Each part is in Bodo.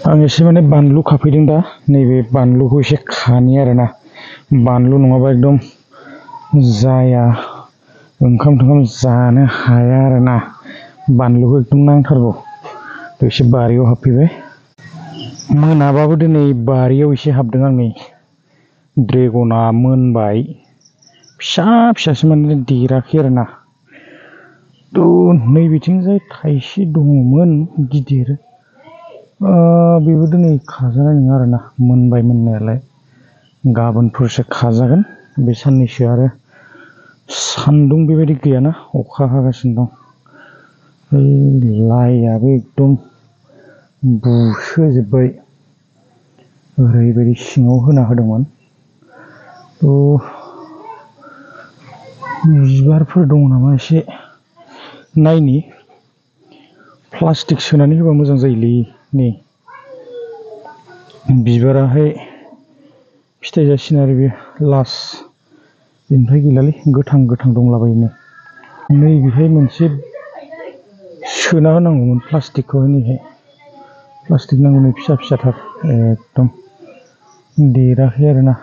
आं एसे माने बानलु खाफैदों दा नैबे बानलुखौ एसे खानि आरोना बानलु नङाबा एकदम जाया ओंखाम जानो हाया आरोना बानलुखौ एकदम नांथारगौ तो एसे बारियाव हाबफैबाय मोनाबाबो दिनै बारियाव एसे हाबदों आं नै ड्रेगना मोनबाय फिसा फिसासो माने देराखै आरोना तो नैबिथिंजाय थाइसे दङमोन गिदिर बेबो दिनै खाजानाय नङा आरोना मोनबाय मोननायालाय गाबोनफोरसो खाजागोन बे साननैसो आरो सान्दुं बेबायदि गैयाना अखा हागासिनो दं लाइआबो एकदम बुसोजोब्बाय ओरैबायदि सिङाव होना होदोंमोन तो बिबारफोर दङ नामा एसे नायनि प्लास्टिक सोनानै होबा मोजां जायोलै नै बिबाराहाय फिथाइ जासिनो आरो बे लास्ट बेनिफ्राय गैलालै गोथां दंलाबायो नै बेहाय मोनसे सोना होनांगौमोन प्लास्टिकखौहाय नैहाय प्लास्टिक नांगौ नै फिसा फिसाथार एकदम देराखै आरोना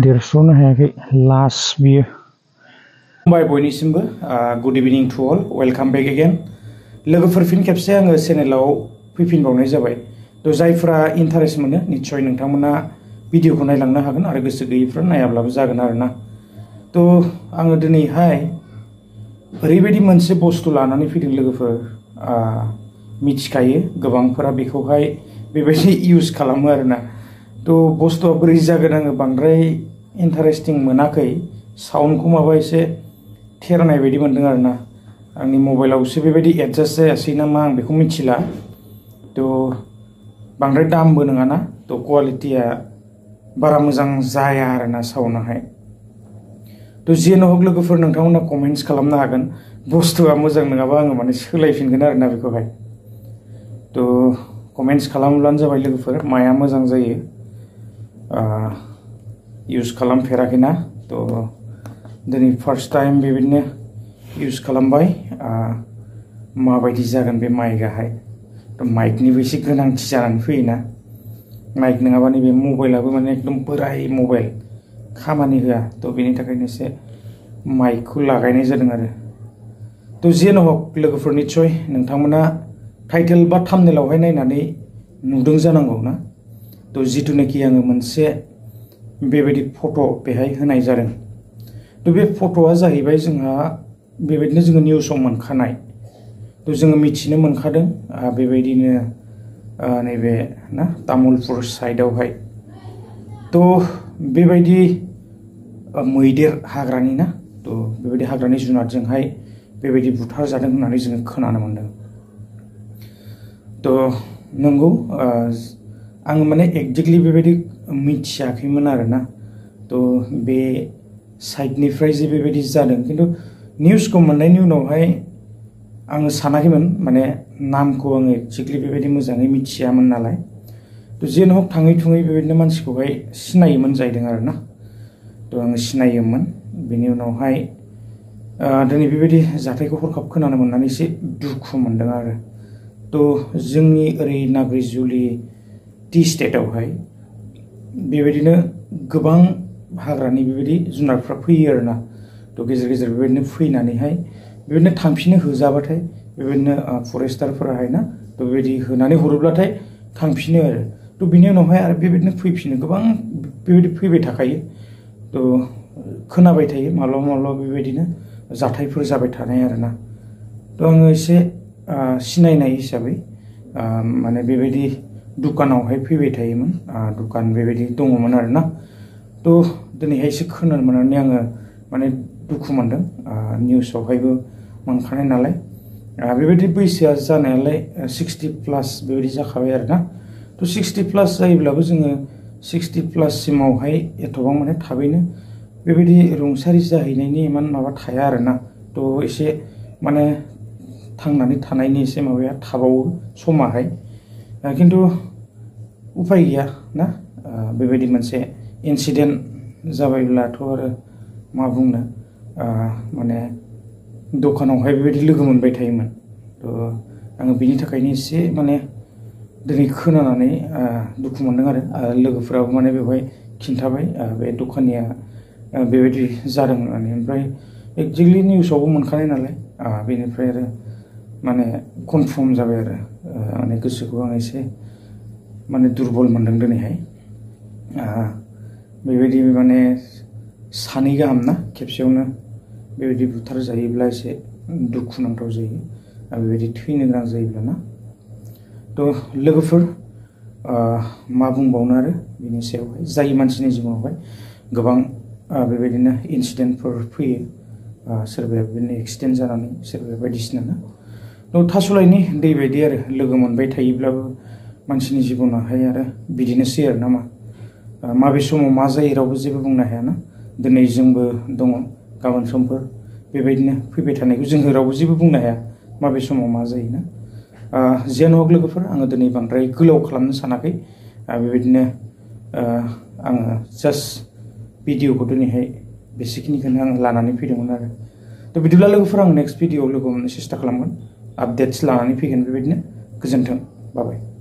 देरस्र'नो हायाखै लास्ट बियो खुलुमबाय बयनिसिमबो good evening to all welcome back again लोगोफोर फिन खेबसे आङो चेनेलाव फैफिनबावनाय जाबाय तो जायफोरा इन्टारेस्ट मोनो निस्सय नोंथांमोना भिडिअखौ नायलांनो हागोन आरो गोसो गैयैफ्रा नायाब्लाबो जागोन आरोना तो आङो दिनैहाय ओरैबायदि मोनसे बुस्थु लानानै फैदों लोगोफोर मिथिखायो गोबांफोरा बेखौहाय बेबायदि इउज खालामो आरोना तो बुस्थुआ बोरै जागोन आङो बांद्राय इन्टारेस्टिं मोनाखै साउन्डखौ माबा एसे थेरनाय बायदि मोनदों आरोना आंनि मबाइलावसो बेबायदि एडजास्ट जायासै नामा आं बेखौ मिथिला तो बांद्राय दामबो नङाना तो क्वालिटिया बारा मोजां जाया आरोना साउन्डआहाय तो जियानो हक लोगोफोर नोंथांमोना कमेन्ट्स खालामनो हागोन बुस्थुआ मोजां नङाबा आङो माने सोलायफिनगोन आरोना बेखौहाय तो कमेन्ट्स खालामब्लानो जाबाय लोगोफोर माया मोजां जायो इउज खालामफेराखैना तो दिनै फार्स्ट टाइम बेबायदिनो इउज खालामबाय माबायदि जागोन बे माइकआहाय तो माइकनिबो एसे गोनांथि जानानै फैयोना माइक नङाबा नैबे मबाइलाबो माने एकदम बोराय मबाइल खामानि होआ तो बेनि थाखायनो एसे माइकखौ लागायनाय जादों आरो तो जियानो हक लोगोफोर निस्सय नोंथांमोना टाइटेल बा थाम्बनेलावहाय नायनानै नुदों जानांगौ ना तो जिथुनाखि आङो मोनसे बेबायदि फट' बेहाय होनाय जादों तो बे फट'आ जाहैबाय जोंहा बेबायदिनो जोङो निउसाव मोनखानाय तो जोङो मिथिनो मोनखादों बेबायदिनो नैबे ना तामुलपुर साइडआवहाय तो बेबायदि मैदेर हाग्रानि ना तो बेबायदि हाग्रानि जुनारजोंहाय बेबायदि बुथार जादों होननानै जोङो खोनानो मोनदों तो नंगौ आङो माने एक्जेक्टलि बेबायदि मिथियाखैमोन आरोना तो बे साइडनिफ्राय जे बेबायदि जादों खिन्थु निउसखौ मोननायनि उनावहाय आङो सानाखैमोन माने नामखौ आङो एक्जेक्टलि बेबायदि मोजाङै मिथियामोन नालाय तो जेन हक थाङै थुङै बेबायदिनो मानसिखौहाय सिनायोमोन जाहैदों आरोना तो आङो सिनायोमोन बेनि उनावहाय दिनै बेबायदि जाथायखौ हरखाब खोनानो मोननानै एसे दुखु मोनदों आरो तो जोंनि ओरै नाग्रिजुलि टि स्टेटआवहाय बेबायदिनो गोबां हाग्रानि बेबायदि जुनारफ्रा फैयो आरोना तो गेजेर गेजेर बेबायदिनो फैनानैहाय बेबायदिनो थांफिननो होजाबाथाय बेबायदिनो फरेस्टारफोराहाय ना तो बेबायदि होनानै हरोब्लाथाय थांफिनो आरो तो बिनि उनावहाय आरो बेबायदिनो फैफिनो गोबां बेबायदि फैबाय थाखायो तो खोनाबाय थायो माब्लाबा बेबायदिनो जाथायफोर जाबाय थानाय आरोना तो आङो एसे सिनायनाय हिसाबै माने बेबायदि दुकानावहाय फैबाय थायोमोन दुकान बेबायदि दङमोन आरोना तो दिनैहाय एसे खोनानो मोननानै आङो माने दुखु मोनदों निउसावहायबो मोनखानाय नालाय बेबायदि बैसोआ जानायालाय 60+ बेबायदि जाखाबाय आरोना तो 60+ जायोब्लाबो जोङो 60+ सिमावहाय एथबां माने थाबैनो बेबायदि रुंसारि जाहैनायनि इमान माबा थाया आरोना तो एसे माने थांनानै थानायनि एसे माबाया थाबावो समाहाय खिन्थु उपाय गैया ना बेबायदि मोनसे इन्सिडेन्ट जाबायब्लाथ' आरो मा बुंनो माने दखानावहाय बेबायदि लोगो मोनबाय थायोमोन तो आङो बिनि थाखायनो एसे माने दिनै खोनानानै दुखु मोनदों आरो लोगोफोराबो माने बेवहाय खिन्थाबाय बे दखानिया बेबायदि जादों होननानै ओमफ्राय एक्जेक्टलि निउसावबो मोनखानाय नालाय बेनिफ्राय आरो माने कनफार्म जाबाय आरो माने गोसोखौ आं एसे माने दुरबल मोनदों दिनैहाय बेबायदि माने सानै गाहाम ना खेबसेयावनो बेबायदि बुथार जायोब्ला एसे दुखुनांथाव जायो बेबायदि थैनो गोनां जायोब्ला ना तो लोगोफोर मा बुंबावनो आरो बिनि सायावहाय जाय मानसिनि जिबनावहाय गोबां बेबायदिनो इन्सिडेन्टफोर फैयो सोरबाया बिदिनो एक्सिडेन्ट जानानै सोरबाया बायदिसिना ना तो थास'लाइनि दै बायदि आरो लोगो मोनबाय थायोब्लाबो मानसिनि जिबनाहाय आरो बिदिनोसै आरो ना माबे समाव मा जायो रावबो जेबो बुंनो हाया ना दिनै जोंबो दङ गाबोन समफोर बेबायदिनो फैबाय थानायखौ जोङो रावबो जेबो बुंनो हाया माबे समाव मा जायो ना जियानो हक लोगोफोर आङो दिनै बांद्राय गोलाव खालामनो सानाखै बेबायदिनो आङो जास्ट भिडिअखौ दिनैहाय बेसेखिनिखौनो आं लानानै फैदोंमोन आरो तो बिदिब्ला लोगोफोर आं नेक्स्ट भिडिअआव लोगो मोननो सेस्था खालामगोन आपडेट्स लानानै फैगोन बेबायदिनो गोजोन्थों बाय